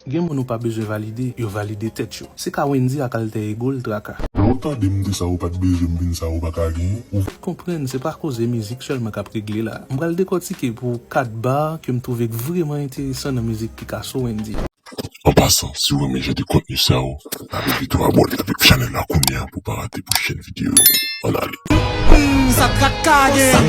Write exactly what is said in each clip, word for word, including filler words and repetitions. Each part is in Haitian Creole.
Gen moun ou pa bezwen valide, yo valide tèt yo. Se ka Wendyy ak alter ego l Traka. Lè w tande m di sa ou pa t bezwen m vin sa ou pa ka genyen, ou. Konprann, se pa koze mizik sèlman k ap regle la. M pral dekòtike pou w kat bar ke m twouve k vreman enteresan nan mizik Picasso Wendyy. An pasan, si w renmen jan de kontni sa yo, n ap envite w abòne avèk chanèl la kounye a pou w pa rate pwochèn videyo yo. Ann ale. Hmm, sa Traka gen.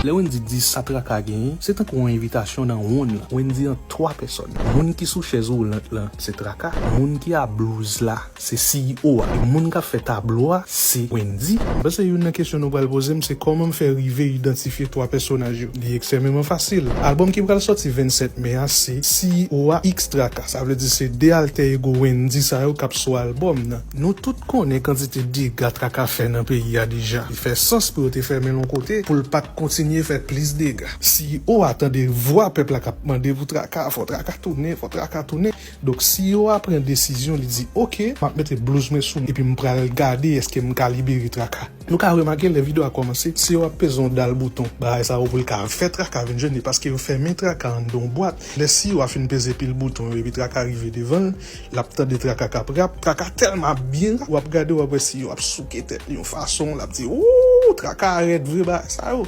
Lè Wendyy di sa Traka genyen, se tankou yon envitasyon nan wonn lan. Wendyy an twa pèsòn. Moun ki sou chèz woulant lan, se Traka. Moun ki a blouz la, se C E O a. E moun k ap fè tablo a, se Wendyy. M panse youn nan kesyon nou pral poze m, se kòman m fè rive idantifye twa pèsonaj yo. Li ekstrèmeman fasil. Albòm ki pral sòti vennsèt me a, se C E O a x Traka. Sa vle di se de alter ego Wendyy sa yo k ap sou albòm nan. Nou tout konnen kantite dega Traka fè nan peyi a deja. Li fè sans pou yo te fèmen l yon kote, pou l pa t kontinye fè plis dega. C E O a tande vwa pèp la k ap mande pou Traka, fò Traka tounen, fò Traka tounen. Donk, C E O a pran desizyon, li di, "Oke, m ap mete blouz mwen sou m, epi m pral gade èske m ka libere Traka." Nou ka remake lè videyo a kòmanse, C E O a ap peze yon dal bouton. Bagay sa yo pou l ka fè Traka vin jwenn li, paske yo fèmen Traka anndan yon bwat. Lè C E O a fin peze pil bouton yo, epi Traka rive devan l, l ap tande Traka k ap rap. Traka tèlman ap byen rap, w ap gade, w ap wè C E O ap souke tèt li yon fason, l ap di, "Ooh, Traka rèd vre bagay sa yo."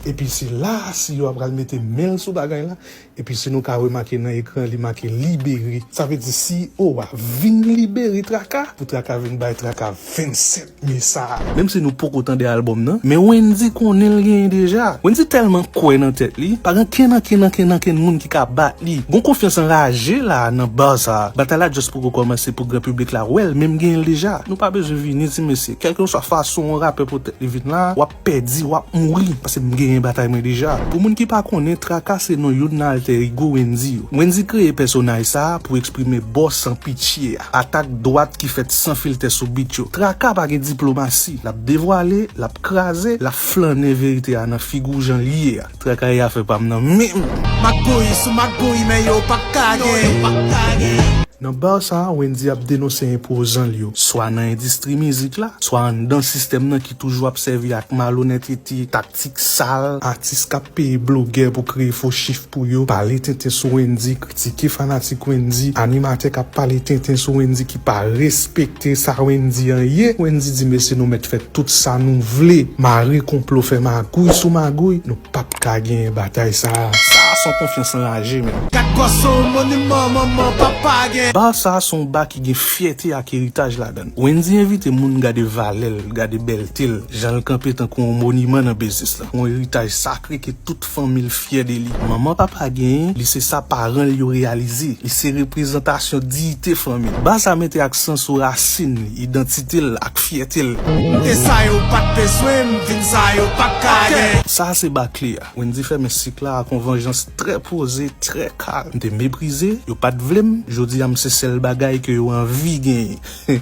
Epi se la, C E O a pral mete men l sou bagay la. Epi si nou ka remake nan ekran, li make libere. Sa vle di C E O a vin libere Traka, pou Traka vin bay Traka vennsèt me sa a. Menm si nou poko tande albòm nan, men Wendyy konnen l genyen deja. Wendyy tèlman kwè nan tèt li, pa gen ankenn, ankenn, ankenn, ankenn moun ki ka bat li. Gon konfyans anraje la nan bar sa a. Batay la just poko kòmanse pou gran piblik la wè l, men m genyen l deja. Nou pa bezwen vini, ti mesye. Kèlkeswa fason yon rapè pou tèt li vin la, w ap pèdi, w ap mouri, paske m genyen batay mwen deja. Pou moun ki pa konnen, Traka se non youn nan alter ego Wendyy yo. Wendyy kreye pèsonaj sa a pou eksprime bò san pitye a. Atak dwat ki fèt san filtè sou beat yo. Traka pa gen diplomasi. L ap devwale, l ap kraze, l ap flannen verite a nan figi w jan l ye a. Traka ye afè pa m nan menm. Magouy sou magouy, men yo p ap ka gen. Nan bar sa a, Wendyy ap denonse enpozan l yo, swa nan endistri mizik la, swa anndan sistèm nan ki toujou ap sèvi ak malonètete, taktik sal, atis k ap peye blogè pou kreye fo chif pou yo, pale tenten sou Wendyy, kritike fanatik Wendyy, animatè k ap pale tenten sou Wendyy ki pa respekte sa Wendyy an ye. Wendyy di, "Mesye, nou mèt fè tout sa nou vle, mare konplo, fè magouy sou magouy, nou p ap ka genyen batay sa a." Sa a se yon konfyans anraje, menn. Gad gwòso moniman manman papa gen. Bar sa a se yon bar ki gen fyète ak eritaj ladan l. Wendyy envite moun gade valè l, gade bèlte l, jan l kanpe tankou yon moniman nan biznis lan. Yon eritaj sakre ke tout fanmi l fyè de li. Manman papa genyen, li se sa paran l yo reyalize. Li se reprezantasyon diyite fanmi l. Bar sa mete aksan sou rasin li, idantite l ak fyète l. M te sa yo pa t bezwen m, vin sa yo p ap ka gen. Sa a se bar kle a. Wendyy fèmen sik la ak yon vanjans trè poze, trè kalm. M te meprize, yo pa t vle m, jodi a m se sèl bagay ke yo anvi genyen.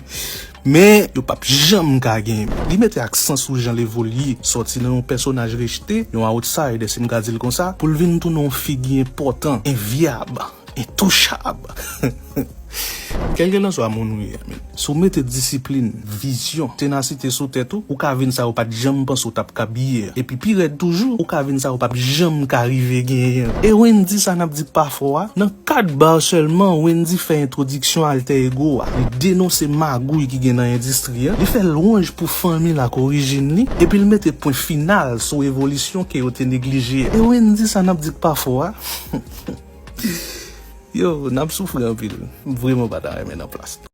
Men, yo p ap janm ka genyen m. Li mete aksan sou jan l evolye, sòti nan yon pèsonaj rejte, yon outsider, si m ka di l konsa, pou l vin tounen yon figi enpòtan, envyab, entouchab. Kèlkelanswa moun ou ye a, men, si w mete disiplin, vizyon, tenasite sou tèt ou, ou ka vin sa yo pa t janm panse w t ap kab ye a. Epi pi rèd toujou, ou ka vin sa yo p ap janm ka rive genyen an. E Wendyy sa n ap di k pa fò a, nan kat bar sèlman, Wendyy fè entwodiksyon alter ego a. Li denonse magouy ki gen nan endistri an. Li fè lwanj pou fanmi l ak orijin li. Epi l mete pwen final sou evolisyon ke yo te neglije a. E Wendyy sa n ap di k pa fò a. Yo, n ap soufri anpil. M vrèman pa ta renmen nan plas nou.